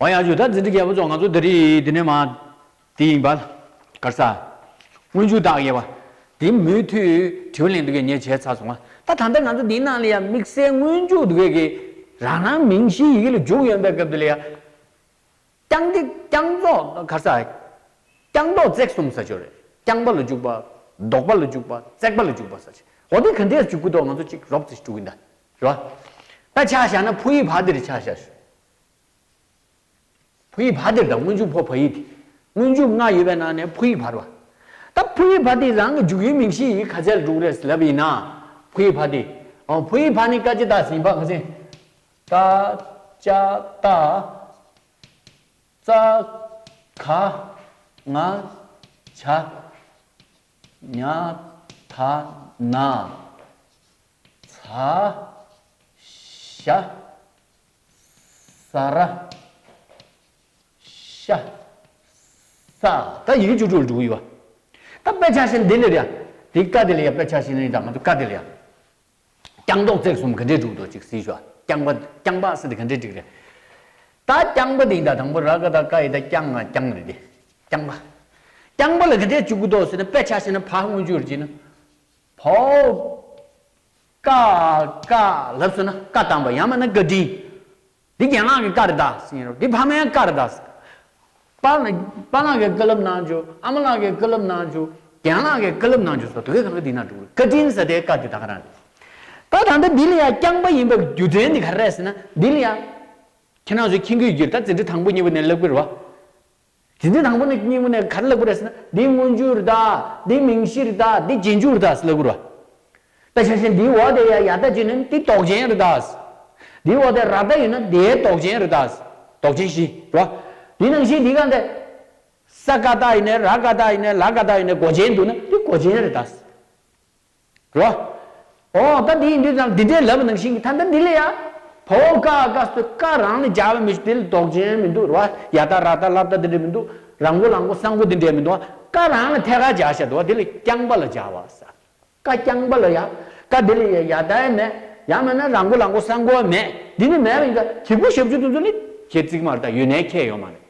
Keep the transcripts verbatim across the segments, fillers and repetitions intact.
ཨ་ཡ་ཇུ། ད་འཛིན་གྲྭ་རྒྱལ་པོ་ཚོ། ང་ཚོ་འདི་རིང་འདི་ནས་མ་དེ་ཡིན་པ། ག་རེ་ཟ། སྔོན་འཇུག་བཏགས་ཡས་པ་དེ་མུ་མཐུད་དྲི་བ་ལན་དུ་གས་ངས་བྱས་ཚར་སོང་ང་། ད་ད་ལྟ་ང་ཚོ་འདིའི་ནང་ལ་ཡ་དམིགས་བསལ་སྔོན་འཇུག་དུ་གས་ཀྱི་རང་རང་མིང་གཞིའི་ཡི་གེ་ལ་འཇུག་ཡོང་པའི་སྐབས་དེ་ལ་ཡ། རྐྱང་གི་རྐྱང་ཚོགས་ག་རེ་ཟ། རྐྱང་ཟློག་བརྩེགས་གསུམ་ཟེར་ཅིག་ཡོད་རེད། རྐྱང་པ་ལ་འཇུག་པ། ཟློག་པ་ལ་འཇུག་པ། བརྩེགས་པ་ལ་འཇུག་པ་ཟེར་ཅིག་འོ་དེ་ག་འདྲས་འཇུག་གི་འདུག་ང་ཚོ་ཅིག་རོབ་ཙམ་འགྲོ་གི་ཡིན་ད། རེད་བ། ད་ཆ་བཞག་ན་ཕུ་ཡི་བ་འདིར་ཆ་བཞག་ཞུ། ཕུ་ཡི་བ་འདིར་ད་སྔོན་འཇུག་ཕོ་བ་ཡི་དེ། སྔོན་འཇུག་ལྔ་ཡོད་པའི་ནང་ནས་ཕུ་ཡི་བ་རེད་བ། ད་ཕུ་ཡི་བ་འདི་རང་གི་འཇུག་ཡུལ་མིང་གཞི་ཡི་གེ་ག་ཚད་ལ་འགྲོ་གི་རེད་ལབ་ཡིན་ན། ཕུ་ཡི་བ་འདི། ཨོ་ཕུ་ཡི་བ་ནི་ཀ་ཅི་ཏ་ཟིན་པ་ག་ཚད། ཀ་ཅ་ཏ། ཙ་ག་ང་ཇ། ཉ་ད་ན། ཚ་ཞ་ཟ་ར་ཤ་ས། ད་ཡི་གེ་བཅུ་དྲུག་ལ་འགྲོ་གི་ཡོད་པ། ད་དཔེ་ཆ་བཞག་ན་འདི་ལ་རེད་ཡ། འདི་ཀ་འདི་ལ་ཡ། དཔེ་ཆ་བཞག་ན་ཡིན་ད་ང་ཚོ་ཀ་འདི་ལ་ཡ། རྐྱང་ཟློག་བརྩེགས་གསུམ་ག་འདྲས་འགྲོ་གི་འདུག་ཅིག་གཟིགས་ཤོག་རྐྱང་པ་རྐྱང་པ་ཟེར་དེ་ག་འདྲས་འགྲིག་རེད། ད་རྐྱང་པ་དེ་ཡིན་ད་དང་པོ་ར་ག་ད་ཀ་ཡི་ད་རྐྱང་ང་རྐྱང་རེད་དེ། རྐྱང་པ། རྐྱང་པ་ལ་ག་འདྲས་འཇུག་གི་འདུག་ཟེར་ན་དཔེ་ཆ་བཞག་ན་བ་སྔོན་འཇུག་རེད་ཅེ་ན། བའོ། ཀ་ཀ་ལབ་སོང་ན་ཀ་དང་པོ་ཡང་མིན་ན་བཀའ་དྲིན། འདི་རྒན་ལགས་ཀྱི་ཀ་རེད་ད་ཟེར་རོ། འདི་ཕ་མའི་ཀ་རེད་ད་ཟེར། པཱ་ལགས་པཱ་ལགས་ཀྱིས་བཀའ་སློབ་གནང་བྱུང་། ཨ་མ་ལགས་ཀྱིས་བཀའ་སློབ་གནང་བྱུང་། རྒན་ལགས་ཀྱིས་བཀའ་སློབ་གནང་བྱུང་ཟེར་དུས་གང་ག་འདི་ན་འགྲོ་གི་རེད། བཀའ་དྲིན་ཟེར་དེ་ཀ་དེ་ད་ག་རང་རེད། ད་ད་ལྟ་འདི་ལ་ཡང་རྐྱང་པ་ཡིན་པའི་རྒྱུ་མཚན་འདི་ག་རེ་རེད་ཟེར་ན། འདི་ལ་ཡང་ཁྱེད་རང་ཚོས་མཁྱེན་གྱི་ཡོད་ཀྱི་རེད། ད་འཛིན་གྲྭ་དང་པོ་གཉིས་པ་ནས་ལབ་ཀྱི་རེད་བ། འཛིན་གྲྭ་དང་པོ་ནས་གཉིས་པ་ནས་ག་རེ་ལབ་དགོས་རེད་ཟེར་ན། འདི་སྔོན་འཇུག་རེད་ད། འདི་མིང་གཞི་རེད་ད། འདི་རྗེས་འཇུག་རེད་ད་ཟེར་ལབ་དགོས་རེད་བ། དཔེ་ཆ་བཞག་ན་འདིའི་འོག་དེ་ཡ་ཡ་ད་བྱས་ན་འདི་ཟློག་ཅན་རེད་ད། འདིའི་འོག་དེ་ར་ད་ཡོད་ན་དེའི་ཟློག་ཅན་རེད་ད། ཟློག་ཅན་བཞི་རེད་བ། འདི་ནང་བཞིན་འདི་གང་དེ། ས་ཀ་ད་ཡིན་ནའི་ར་ག་ད་ཡིན་ནའི་ལ་ག་ད་ཡིན་ནའི་མགོ་ཅན་འདུག་ན་འདི་མགོ་ཅན་རེད་ད། རོ། ཨོ་ད་འདི་ཡིན་དུས་ཙམ་འདི་འདྲའི་ལབ་ནང་བཞིན་གྱི་ད་ལྟ་འདི་ལ་ཡ། བའོ་ཀ་ཀ་སུ་ཀ་རང་ལ་སྦྱར་བ་མི་ཤེས། འདི་ལ་ཟློག་ཅན་མི་འདུག་རོ། ཡ་ད་ར་ད་ལ་ད་འདི་འདྲ་མི་འདུག་ར་མགོ་ལ་མགོ་ས་མགོ་འདི་འདྲ་མི་འདུག་ཀ་རང་ལ་ཐད་ཀར་སྦྱར་བྱས་འདུག་བ། འདི་ལ་རྐྱང་པ་ལ་སྦྱར་བ་ས། ཀ་རྐྱང་པ་ལ་ཡ། ཀ་འདི་ལ་ཡ་ཡ་ད་ཡ་མེད། ཡང་མིན་ན་ར་མགོ་ལ་མགོ་ས་མགོ་མེད། འདི་ནི་མེད་པ་ཡིན་ད་གི་གུ་ཞབས་ཀྱུ་དེ་ཚོ་ནི་ཁྱེད་ཚིག་མར་ད་ཡོད་ནའི་ཁྱད་ཡོད་མ་རེད།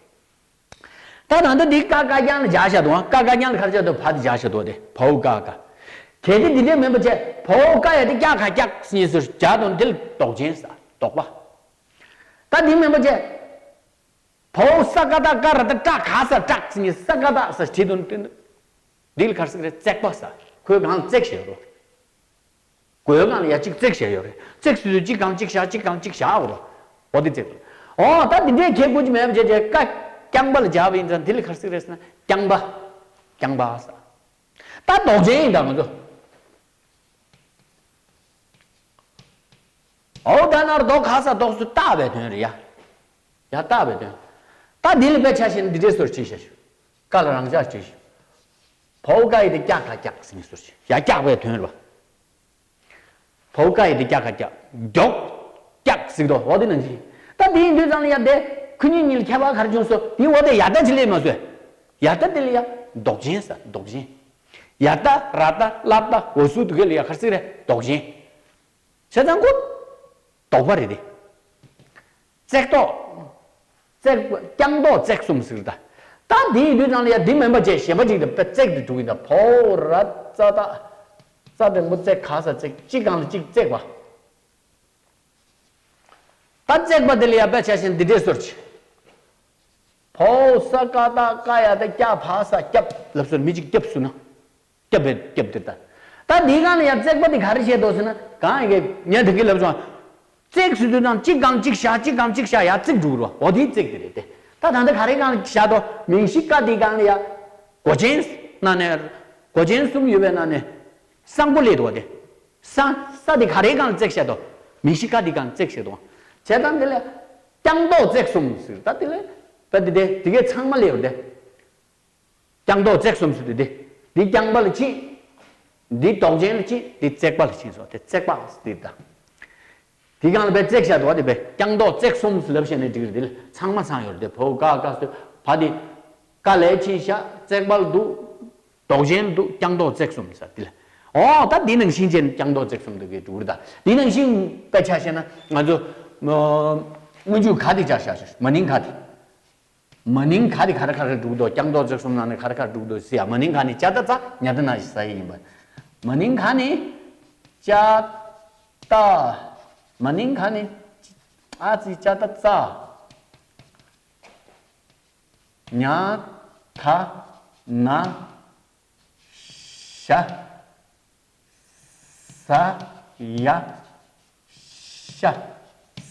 ད་ད་ལྟ་འདི་ཀ་ཀ་རྐྱང་ལ་སྦྱར་བཞག་འདུག་ཀ་ཀ་རྐྱང་ལ་ག་རེ་སྦྱར་འདུག་བ་དེ་སྦྱར་བཞག་འདུག་སྟེ། བའོ་ཀ་ཀ་གལ་ཏེ་འདི་འདྲས་མིན་པ་བྱས། བའོ་ཀ་ཡ་དེ་ཀྱ་ག་ཀྱག་ཟེར་ནས་ཟུར་སྦྱར་འདུག་འདི་ལ་ཟློག་ཅན་ཟེར། ཟློག་པ། ད་འདི་མིན་པ་བྱས། བའོ་ས་ཀ་ད་ཀ་ར་ད་ཀྲ་ག་ས་ཀྲག་ཟེར་ནས་ས་ཀ་ད་ཟེར་བྲིས་འདུག་འདི་ལ་ག་རེ་ཟེར་གི་རེད། བརྩེགས་པ་ཟེར། ཁོའི་སྒང་ལ་བརྩེགས་བཞག་རོ། མགོའི་སྒང་ལ་ཡ་གཅིག་བརྩེགས་བཞག་ཡོད་རེད། བརྩེགས་སུ་གཅིག་སྒང་གཅིག་བཞག་གཅིག་སྒང་གཅིག་བཞག་འོ་རོ། འོ་དེ་བརྩེགས། ཨོ་ད་འདི་འདྲའི་ཁྱད་དགོས་ཀྱི་མེད་པ་བྱས་བྱས་ཀ་རྐྱང་པ་ལ་སྦྱར་བ་ཡིན་ཙང་འདི་ལ་ག་རེ་ཟེར་གི་རེད་ཟེར་ན་རྐྱང་པ། རྐྱང་པ་ཟེར། ད་ཟློག་ཅན་ཡིན་ད་ང་ཚོ། ཨོ་ད་ན་རོ་ཟློག་ག་ས་ཟློག་སུ་བཏགས་པའི་དོན་རེད་ཡ། ཡ་བཏགས་པའི་དོན། ད་འདི་ལ་དཔེ་ཆ་བཞག་ན་འདི་འདྲའི་བཟོ་འདྲ་བྱས་བཞག་ཀ་ལ་རང་འཇགས་བྱས་བཞག་བའོ་ཀ་ཡ་དེ་ཀྱ་ག་ཀྱག་ཟེར་ནས་བཟོ་འདྲ་བྱས། ཡ་ཀྱག་པའི་དོན་རེད་བ། བའོ་ཀ་ཡ་དེ་ཀྱ་ག་ཀྱག་མགྱོགས། ཀྱག་ཟེར་གི་འདུག་འོ་དེ་ནང་བཞིན། ད་འདི་ཡིན་དུས་ཙམ་ལ་ཡ་དེ་ཁོ་གཉིས་གཉིས་ལ་ཁྱད་པར་ག་རེ་བྱུང་སོང་། དེའི་འོག་དེ་ཡ་ད་ཅིག་སླེབས་མ་སོང་། ཡ་ད་དེ་ལ་ཡ་ཟློག་ཅན་ཟེར། ཟློག་ཅན། ཡ་ད་ར་ད་ལ་ད་འོ་སུ་དུ་གེ་ལ་ཡ་ག་རེ་ཟེར་གི་རེད། ཟློག་ཅན། བྱས་ཙང་ཁོ་ཟློག་པ་རེད་དེ། བརྩེགས་ཟློག་བརྩེགས། རྐྱང་ཟློག་བརྩེགས་གསུམ་ཟེར་ད། ད་འདི་ཡིན་དུས་ཙམ་ལ་ཡ་འདི་མིན་པ་བྱས་གཞན་པ་ཅིག་དང་དཔེ་བརྩེགས་དེ་འགྲོ་གི་ཡིན་ད། བའོ་ར་ཙ་ད། ཙ་འགྲེང་བུ་བརྩེགས་ག་ས་བརྩེགས། གཅིག་སྒང་ལ་གཅིག་བརྩེགས་པ། ད་བརྩེགས་པ་དེ་ལ་ཡ་དཔེ་ཆ་བཞག་ན་འདི་འདྲའི་བཟོ་འདྲ་བྱས། བའོ་ས་ཀ་ད་ཀ་ཡ་ད་ཀྱ་བ་ས་སྐྱབས་ལབ་སོང་། མི་གཅིག་སྐྱབས་སུ་ན། སྐྱབས་པའི་སྐྱབས་དེ་ད། ད་འདིའི་སྒང་ལ་ཡང་བརྩེགས་པ་འདི་ག་རེ་བྱས་འདུག་ཟེར་ན། གང་ཡིན་གྱི་ངས་དེ་གི་ལབ་བྱུང་། བརྩེགས་ཟེར་དུས་ཙམ་གཅིག་སྒང་གཅིག་བཞག་གཅིག་སྒང་གཅིག་བཞག་ཡ་བརྩེགས་འགྲོ་གི་རེད་བ། འོ་དེའི་བརྩེགས་དེ་རེད་དེ། ད་ད་ལྟ་ག་རེའི་སྒང་ལ་བཞག་འདུག་མིང་གཞི་ཀ་དེའི་སྒང་ལ་ཡ། མགོ་ཅན་ནང་ནས། མགོ་ཅན་གསུམ་ཡོད་པའི་ནང་ནས། ས་མགོ་སླེབས་འདུག་བ་དེ། ས་ས་དེ་ག་རེའི་སྒང་ལ་བརྩེགས་བཞག་འདུག་མིང་གཞི་ཀ་དེའི་སྒང་ལ་བརྩེགས་བཞག་འདུག་བྱས་ཙང་དེ་ལ། རྐྱང་ཟློག་བརྩེགས་གསུམ་ཟེར། ད་དེ་ལ། ད་དེ་དེ་དེ་གས་ཚང་མ་སླེབས་འདུག་དེ། རྐྱང་ཟློག་བརྩེགས་གསུམ་ཟེར་དུས་དེ། འདི་རྐྱང་པ་ལ་གཅིག་འདི་ཟློག་ཅན་ལ་གཅིག་འདི་བརྩེགས་པ་ལ་གཅིག་སོ། དེ་བརྩེགས་པ་ཟེར་ད། དེའི་སྒང་ལ་དཔེ་བརྩེགས་བཞག་འདུག་བ། དེ་དཔེ་རྐྱང་ཟློག་བརྩེགས་གསུམ་ཟེར་ལབ་བཤད་ནས་འགྲིག་རེད། དེ་ལ་ཚང་མ་ཚང་ཡོད་རེད་དེ། བའོ་ཀ་ཀ་སོ། བ་དེ། ཀ་ལས་ཕྱིན་བཞག་བརྩེགས་པ་ལ་འདུག་ཟློག་ཅན་ལ་འདུག་རྐྱང་ཟློག་བརྩེགས་གསུམ་ཟེར་དེ་ལ། ཨོ་ད་འདི་ནང་བཞིན་བྱས་ནས་རྐྱང་ཟློག་བརྩེགས་གསུམ་འདུག་གི་འགྲོ་གི་རེད་ད། འདི་ནང་བཞིན་དཔེ་ཆ་བཤད་ན་ང་ཚོ། སྔོན་འཇུག་ག་དེ་ཆ་བཞག་བཞག་མ་ནིང་ག་དེ། མ་ནིང་ག་དེ་ག་རེ་ག་རེ་འགྲོ་གི་འདུག་རྐྱང་ཏོག་ཙེག་གསུམ་ནང་ནས་ག་རེ་ག་རེ་འགྲོ་གི་འདུག་ཟེར་ཡ། མ་ནིང་ག་ནི་ཅ་ཏ་ཙ་ཉ་ཏ་ན་ཞིག་ཟ་ཡི་ཡིན་པ། མ་ནིང་ག་ནི་ཅ་ཏ། མ་ནིང་ག་ནི་ཨ་ཙི་ཅ་ཏ་ཙ་ཉ་ད་ན་ཤ། ས་ཡ་ཤ་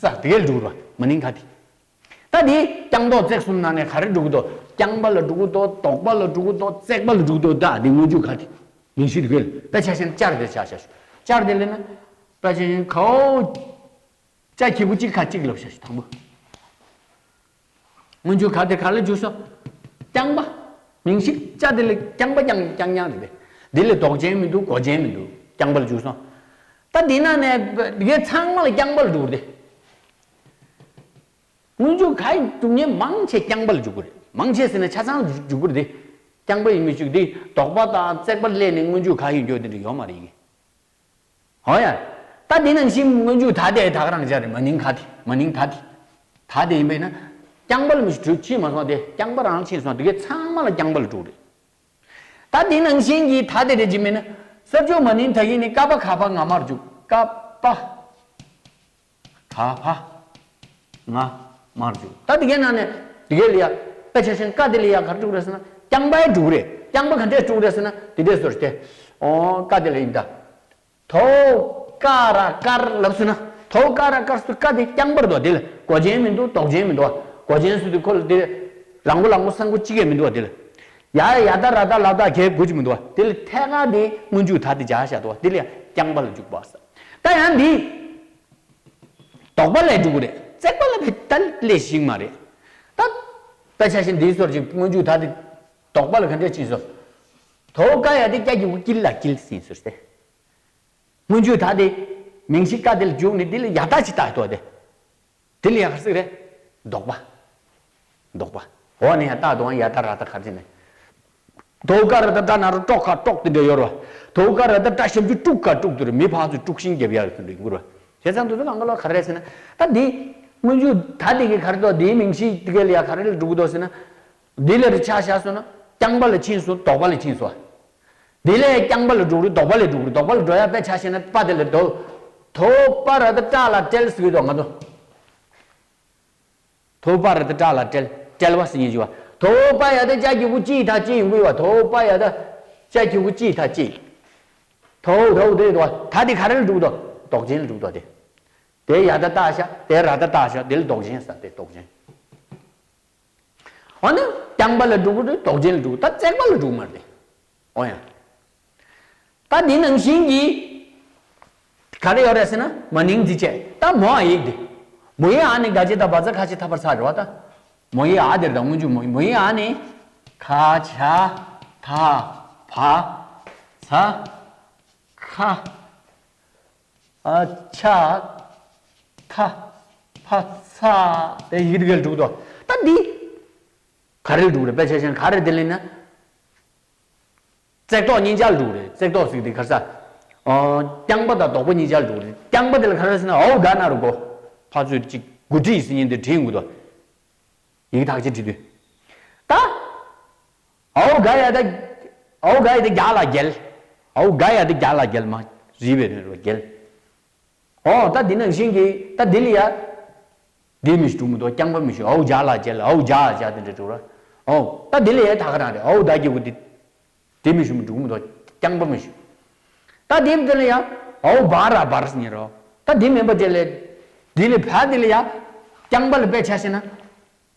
ས་དེ་འགྲུག་ར། མ་ནིང་ག་དེ། ད་དེ་རྐྱང་ཏོག་ཙེག་གསུམ་ནང་ནས་ག་རེ་འགྲུག་གི་འདུག་རྐྱང་པ་ལ་འགྲུག་གི་འདུག་དོག་པ་ལ་འགྲུག་གི་འདུག་ཙེག་པ་ལ་འགྲུག་གི་འདུག་ད་དེ་སྔོན་འཇུག་ག་དེ། མིང་གཞི་དེ་ག་ལ་དཔེ་ཆ་བཞག་ན་ཅར་དེ་ཆ་བཞག་ཤོག་ཅར་དེ་ལས་ན་དཔེ་ཆ་བཞག་ན་གའོ། ཅ་གི་གུ་གཅིག་ཁ་གཅིག་ལབ་བཞག་ཤོག་དང་པོ། སྔོན་འཇུག་ག་དེ་ག་ལ་འཇུག་སོ། རྐྱང་པ། མིང་གཞི་ཅ་དེ་ལས་རྐྱང་པ་རྐྱང་རྐྱང་རྐྱང་རེད་དེ། དེ་ལས་དོག་ཅན་མི་འདུག་གོ་ཅན་མི་འདུག་རྐྱང་པ་ལ་འཇུག་སོང་། ད་དེ་ན་ནས་དེ་གའི་ཚང་མ་ལ་རྐྱང་པ་ལ་འགྲོ་གི་རེད། སྔོན་འཇུག་ག་ཡི་འགྲུབ་ཉེན་མང་ཆེ་རྐྱང་པ་ལ་འཇུག་གི་རེད། མང་ཆེ་ཟེར་ན་ཆ་ཚང་ལ་འཇུག་གི་རེད་དེ། རྐྱང་པ་ཡིན་མི་འཇུག་དེ་དོག་པ་དང་ཙེག་པ་སླེབས་ནས་སྔོན་འཇུག་ག་ཡི་འགྱོ་དེ་འདྲ་ཡོད་མ་རེད་ཀི། ཧོ་ཡ། ད་དེ་ནང་བཞིན་སྔོན་འཇུག་ད་དེ་ད་ག་རང་ཅག་རེད། མ་ནིང་ག་དེ་མ་ནིང་ད་དེ། ད་དེ་ཡིན་པས་ན། རྐྱང་པ་ལ་མི་ཞིག་གྲུབ་ཕྱིན་མ་སོང་དེ་རྐྱང་པ་རང་ཕྱིན་སོང་དེ་གའི་ཚང་མ་ལ་རྐྱང་པ་ལ་འགྲོ་གི་རེད། ད་དེ་ནང་བཞིན་གྱི་ད་དེ་རེད་ཅི་མིན་ན། ས་བཅུ་མ་ནིང་ད་ཡིན་ནི་ཀ་པ་ག་ཕ་ང་མར་འཇུག་ཀ་པ་ག་ཕ་ང་མར་འཇུག་ད་དེ་གའི་ནང་ནས་དེ་གའི་ལ་ཡ་དཔེ་ཆ་བཞག་ན་ཀ་དེ་ལ་ཡ་ག་རེ་འགྲུག་རེད་ཟེར་ན་རྐྱང་པ་ཡ་འགྲུག་རེད། རྐྱང་པ་ག་འདྲས་འགྲུག་རེད་ཟེར་ན་དེ་འདྲས་སོར་ཏེ། ཨོ་ཀ་དེ་ལ་ཡིན་ད། དོ་ཀ་ར་ཀར་ལབ་སོང་ན། དོ་ཀ་ར་ཀར་སུ་ཀ་དེ་རྐྱང་པར་འདུག་དེ་ལ་གོ་ཅན་མི་འདུག་དོག་ཅན་མི་འདུག་གོ་ཅན་སུ་དེ་ཁོ་ལ་དེ་ལ་རང་པོ་ལང་པོ་སང་པོ་གཅིག་ཡང་མི་འདུག་དེ་ལ་ཡ་ཡ་ད་ར་ད་ལ་ད་གའི་དགུ་ཅིག་མི་འདུག་དེ་ལ་ཐད་ཀ་དེ་སྔོན་འཇུག་ད་དེ་སྦྱར་བཞག་འདུག་དེ་ལ་ཡ་རྐྱང་པ་ལ་འཇུག་པ་ས། ད་ཡང་འདི་དོག་པ་ལས་འགྲུབ་གི་རེད། ཙེག་པ་ལ་བས་ད་ལས་ཤིག་མ་རེད། ད་ད་ཆ་ཤིན་འདིའི་སོར་ཅིག་སྔོན་འཇུག་ད་དེ་དོག་པ་ལ་ག་འདྲས་ཕྱིན་སོང་། དོ་ཀ་ཡ་དེ་ཀྱ་གི་གུ་ཀིལ་ལ་ཀིལ་ཟིན་སོང་སྟེ། སྔོན་འཇུག་ད་དེ། མིང་གཞི་ཀ་དེ་ལ་འཇུག་ནས་དེ་ལ་ཡ་ད་ཅི་བཏགས་ཐོག་དེ། དེ་ལ་ཡ་ག་ཟིག་རེད། དོག་པ། དོག་པ། འོ་ནས་ཡ་བཏགས་དོག་ཡ་ད་ར་ད་ག་ཅི་ནས། དོ་ཀ་ར་ད་ད་ན་རོ་ཀྲོག་ཁ་ཀྲོག་དེ་འདྲ་ཡོད་རོ། དོ་ཀ་ར་ད་ད་ཞབས་ཀྱུ་དཀྲུག་ཁ་དཀྲུག་དེ་རེད། མི་ཕག་ཚོས་དཀྲུག་ཤིང་རྒྱབ་ཡ་དེ་འདྲ་ཡིན་དགོས་རོ། བྱས་ཙང་དུ་དུ་གང་ག་ལ་ག་རེ་ཟེར་ན། ད་དེ། སྔོན་འཇུག་ད་དེ་གི་ག་རེ་དོ་དེའི་མིང་གཞི་དེ་ག་ལ་ཡ་ག་རེ་ལ་འགྲོ་གི་འདུག་ཟེར་ན། འདི་ལ་རེ་ཆ་བཞག་སོང་ན་རྐྱང་པ་ལ་ཕྱིན་སོང་དོག་པ་ལ་ཕྱིན་སོང་། འདི་ལས་རྐྱང་པ་ལ་འགྲོ་རེད། དོག་པ་ལ་འགྲོ་རེད། དོག་པ་ལ་འགྲོ་ཡ་དཔེ་ཆ་བཞག་ན་པ་དེ་ལ་དོ། དོ་པ་ར་ད་ཏྲ་ལ་ཏྲལ་ཟེར་གི་འདུག་ང་ཚོ། དོ་པ་ར་ད་ཏྲ་ལ་ཏྲལ་ཏྲལ་བ་ཟེར་ཉན་ཞུ་བ། དོ་པ་ཡ་ད་ཅ་གི་གུ་ཅི་ད་ཅི་ཡིན་དགོས་བ། དོ་པ་ཡ་ད་ཅ་གི་གུ་ཅི་ད་ཅི། དོ་དོ་དེ་དོ་ད་དེ་ག་རེ་ལ་འགྲོ་གི་འདུག་དོག་ཅན་ལ་འགྲོ་གི་འདུག་དེ། དེ་ཡ་ད་བཏགས་ཤག་དེ་ར་ད་བཏགས་ཤག་དེ་ལ་དོག་ཅན་ཟེར་དེ་དོག་ཅན། འོ་ན་རྐྱང་པ་ལ་འགྲོ་གི་རེད། དོག་ཅན་ལ་འགྲོ་གི། ད་ཙེག་པ་ལ་འགྲོ་གི་མ་རེད། འོ་ཡ། ད་འདི་ནང་བཞིན་གྱི་ག་རེ་ཡོད་རེད་ཟེར་ན་མ་ནིང་འདི་བྱས། ད་མོ་ཨ་ཡིག་འདི། མོ་ཡི་ཨ་ནི་ག་ཅི་ད་བ་ཛ་ཁ་ཅི་ཐ་བར་ཚ་རེད་བ་ད། མོ་ཡི་ཨ་དེར་ད་སྔོན་འཇུག་མོ་མོ་ཡི་ཨ་ནི་ཁ་ཆ་ཐ་བ་ཚ་ཁ། ཨ་ཆ་ཐ་ཕ་ཚ་དེ་ཡིག་དེ་ག་ལ་འགྲུག་དོ། ད་འདི་ག་རེ་ལ་འགྲུག་རེད། དཔེ་ཆ་བཞག་ན་ག་རེ་དེ་ལེན་ན། ཙེག་ཏོག་གཉིས་ཆ་ལ་འགྲུག་རེད། ཙེག་ཏོག་ཟེར་དེ་ག་རེ་ཟ། ཨོ། རྐྱང་པ་དང་དོག་པ་གཉིས་ཆ་ལ་འགྲུག་རེད། རྐྱང་པ་དེ་ལ་ག་རེ་ཟེར་ན་ཨའོ་ག་ན་རུ་གོ། ཕ་ཚོས་ཅིག་གུ་ཁྲི་ཟེར་ཉན་དེ་བྲིས་ཡོང་གི་འདུག་ཡིག་ཐག་ཆོད་བྲིས་དུས། ད། ཨའོ་ག་ཡ་ད། ཨའོ་ག་ཡ་ད་རྒྱ་ལ་རྒྱལ། ཨའོ་ག་ཡ་ད་རྒྱ་ལ་རྒྱལ་མ། རིག་པའི་དོན་རུ་རྒྱལ། ཨོ་ད་འདི་ནང་བཞིན་གྱི་ད་འདི་ལ་ཡ། འདི་མི་ཞིག་འགྲུག་མི་འདུག་རྐྱང་པ་མི་ཞིག་ཨའོ་རྒྱ་ལ་རྒྱལ། ཨའོ་རྒྱ་རྒྱ་དེ་འདྲ་འགྲོ་ར། ཨོ་ད་འདི་ལ་ཡ་ད་ག་རང་རེད། ཨའོ་ད་རྒྱ་གུ་འདི། དེ་མི་ཞུ་མི་འགྲུག་མི་འདུག་རྐྱང་པ་མི་ཞུ། ད་དེ་མི་དེ་ལ་ཡང་ཨའོ་བ་ར་བར་ཟེར་ཉན་རོ། ད་དེ་མིན་པ་དེ་ལས། དེ་ལས་བ་དེ་ལ་ཡང་རྐྱང་པ་ལ་དཔེ་ཆ་བཞག་ན།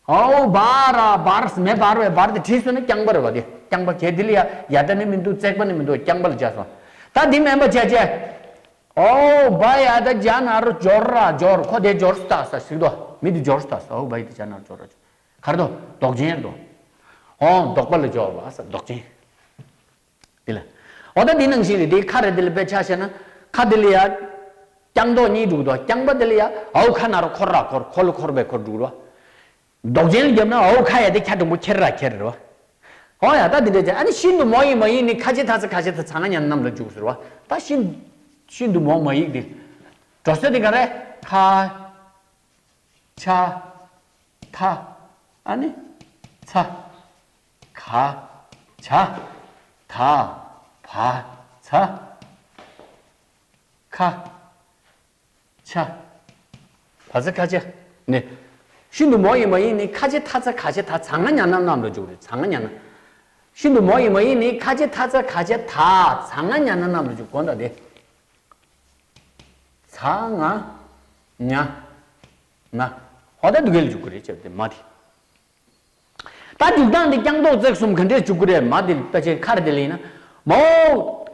ཨའོ་བ་ར་བར་ཟེར་མེ་འབར་བའི་བར་དེ་བྲིས་སོང་ན་རྐྱང་པ་རེད་བ་དེ། རྐྱང་པ་གལ་དེ་ལ་ཡང་ཡ་ད་ནི་མི་འདུག་རྩེག་པ་ནི་མི་འདུག་རྐྱང་པ་ལ་བྱས་སོང་། ད་དེ་མིན་པ་བྱས་བྱས། ཨའོ་བ་ཡ་ད་རྒྱ་ན་རུ་འབྱོར་ར་འབྱོར། ཁོ་དེ་འབྱོར་སུ་ད་ས་ཞིག་དོ། མི་དེ་འབྱོར་སུ་ད་ས། ཨའོ་བ་ཡ་ད་རྒྱ་ན་རུ་འབྱོར་ར་འབྱོར། ག་རེ་དོ། དོག་ཅན་རེད་དོ། ཨོ་དོག་པ་ལ་སྦྱོར་བ་ས་དོག་ཅན། དེ་ལ། འོ་ད་འདི་ནང་བཞིན་རེད། དེ་ཁ་རེ་དེ་ལ་དཔེ་ཆ་བཤད་ན་ཁ་དེ་ལ་ཡ། རྐྱང་དོག་གཉིས་འདུག་དོ། རྐྱང་པ་དེ་ལ་ཡ་ཨའོ་ཁ་ན་རོ་འཁོར་ར་འཁོར། འཁོར་ལ་འཁོར་བའི་འཁོར་འདུག་རོ། དོག་ཅན་ལ་བརྒྱབ་ན་ཨའོ་ཁ་ཡ་དེ་ཁ་དྲང་པོ་ཁྱེར་ར་ཁྱེར་རོ། ཨོ་ཡ་ད་འདི་འདྲ་ཅན་ཨ་ནི་ཤིན་ཏུ་མོ་ཡིན་མ་ཡིན་ནི་ཁ་ཆེ་ཐ་ཚ་ཁ་ཆེ་ཐ་ཚ་ང་མཉམ་རྣམས་ལ་འཇུག་ཟེར་བ། ད་ཤིན། ཤིན་ཏུ་མོ་མ་ཡིག་འདི། འགྲོ་ས་དེ་ག་རེ། ཁ། ཆ། ཐ། ཨ་ནི། ཚ། ག་ཇ། ད། བ། ཚ། ཁ་ཆ། བ་ཚ་ཁ་ཆ། ནི། ཤིན་ཏུ་མོ་ཡི་མ་ཡིན་ནི་ཁ་ཆེ་ཐ་ཚ་ག་ཆེ་ད་ཚ་ང་ཉ་ན་རྣམས་ལ་འཇུག་རེད། ཚ་ང་ཉ་ན། ཤིན་ཏུ་མོ་ཡི་མ་ཡིན་ནི་ཁ་ཆེ་ཐ་ཚ་ག་ཆེ་ད་ཚ་ང་ཉ་ན་རྣམས་ལ་འཇུག་གོ་འདྲ་དེ། ཚ་ང་ཉ་ན། ཧོ་ད་འདུག་གེ་ལ་འཇུག་གི་རེད་ཅེས་དེ་མ་དེ། ད་འཇུག་སྟངས་འདི་རྐྱང་ཟློག་བརྩེགས་གསུམ་ག་འདྲས་འཇུག་གི་རེད། མ་དེ་དཔེ་ཆའི་ཁ་རེ་དེ་ལ་ཡིན་ན། མའོ་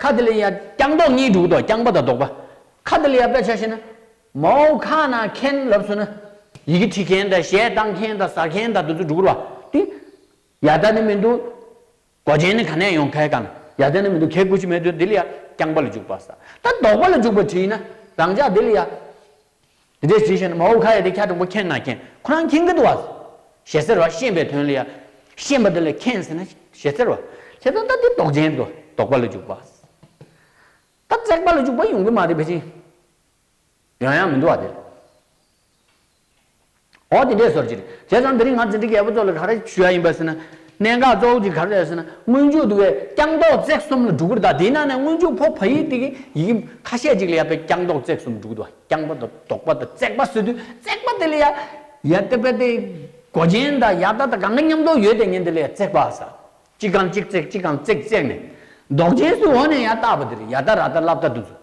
ཁ་དེ་ལ་ཡ་རྐྱང་ཟློག་གཉིས་འདུག་དོ། རྐྱང་པ་དང་ལྡོག་པ། ཁ་དེ་ལ་ཡ་དཔེ་ཆ་བཞག་ན། མའོ་ཁ་ན་མཁན་ལབ་སོང་ན། ཡི་གེ་བྲི་མཁན་དང་གཞས་བཏང་མཁན་དང་ཟ་མཁན་དང་དེ་ཚོ་འགྲོ་གི་རེད་བ། དེ་ཡ་ད་ནི་མི་འདུག་མགོ་ཅན་ནི་ག་ནས་ཡོང་ཁའི་གང་ཡ་ད་ནི་མི་འདུག་ཁའི་ཀུ་ཅི་མེད་དུས་འདི་ལ་ཡ་རྐྱང་པ་ལ་འཇུག་པ་ས། ད་ལྡོག་པ་ལ་འཇུག་པ་བྲིས་ན་རང་ཅག་འདི་ལ་ཡ། དེ་འདྲས་བྲིས་བཞག་ན་མའོ་ཁ་ཡ་དེ་ཁ་དྲང་པོ་མཁྱེན་ན་མཁྱེན། ཁོ་རང་མཁྱེན་གི་འདུག་བ། ཞེ་ཟེར་བ་ཤེས་པའི་དོན་ལ་ཡ། ཤེས་པ་དེ་ལ་མཁྱེན་ཟེར་ན་ཞེ་ཟེར་བ། བྱས་ཙང་ད་འདི་ལྡོག་ཅན་འདུག་ལྡོག་པ་ལ་འཇུག་པ། ད་བརྩེགས་པ་ལ་འཇུག་པ་ཡོང་གི་མ་རེད་ཕལ་ཆེར། ཡོང་ཡ་མི་འདུག་བ་དེ། འོ་དེ་འདྲས་སོར་གྱི་རེད། བྱས་ཙང་དེ་རིང་ང་འཛིན་གྲྭའི་རྒྱལ་པོ་ཚོ་ལ་ག་རེ་ཞུ་ཡ་ཡིན་པ་ཟེར་ན། གནད་འགག་གཙོ་བོ་གཅིག་ག་རེ་རེད་ཟེར་ན། སྔོན་འཇུག་འདུག་བས་རྐྱང་ཟློག་བརྩེགས་གསུམ་ལ་འགྲོ་གི་རེད། ད་དེའི་ནང་ནས་སྔོན་འཇུག་ཕོ་བ་ཡིག་དེ་གི་ཡི་གེ་ཁ་ཤས་ཅིག་ལ་ཡ་དཔེ་རྐྱང་ཟློག་བརྩེགས་གསུམ་འགྲོ་གི་འདུག་རྐྱང་པ་དང་ལྡོག་པ་དང་བརྩེགས་པ་ཟེར་དུས་བརྩེགས་པ་དེ་ལ་ཡ། ཡ་དེ་དཔེ་དེ་མགོ་ཅན་དང་ཡ་ད་དང་གང་ག་མཉམ་དུ་ཡོད་དེ་ཉིན་དེ་ལ་ཡ་བརྩེགས་པ་ས། གཅིག་གང་གཅིག་བརྩེགས་གཅིག་གང་བརྩེགས་བརྩེགས་ནས། ལྡོག་ཅན་སུ་འོ་ནས་ཡ་བཏགས་པ་དེ་རེད། ཡ་ད་ར་ད་ལབ་ད་འདུག་ཚོ།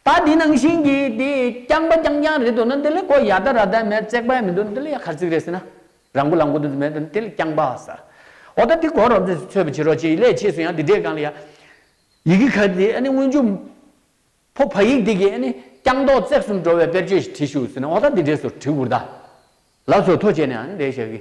ད་འདི་ནང་བཞིན་གྱི་འདི་རྐྱང་པ་རྐྱང་རྐྱང་རེད་འདུག་ན་འདི་ལ་གོ་ཡ་ད་ར་ད་མེད་བརྩེགས་པ་ཡང་མི་འདུག་ན་འདི་ལ་ཡ་ག་རེ་ཟེར་གི་རེད་ཟེར་ན། རང་མགོ་ལ་མགོ་འདུག་མེད་འདུག་ན་འདི་ལ་རྐྱང་པ་ཟེར། འོ་ད་འདི་གོ་རོབ་ཙམ་ཚོད་པ་བྱེད་རོགས་བྱེད། ཡིག་ལས་ཕྱིས་སུ་ཡང་འདི་འདྲའི་སྒང་ལ་ཡ། ཡི་གེ་ག་འདི་ཨ་ནི་སྔོན་འཇུག་ཕོ་བ་ཡིག་འདི་གི་ཨ་ནི་རྐྱང་ཟློག་བརྩེགས་གསུམ་འགྲོ་བའི་དཔེར་བརྗོད་ཞིག་བྲིས་ཤོག་ཟེར་ན། འོ་ད་འདི་འདྲའི་བཟོ་འབྲི་དགོས་རེད་ད། ལབ་སོ་ཐོ་བྱས་ནས་ཨ་ནི་འདྲའི་བཞག་གི།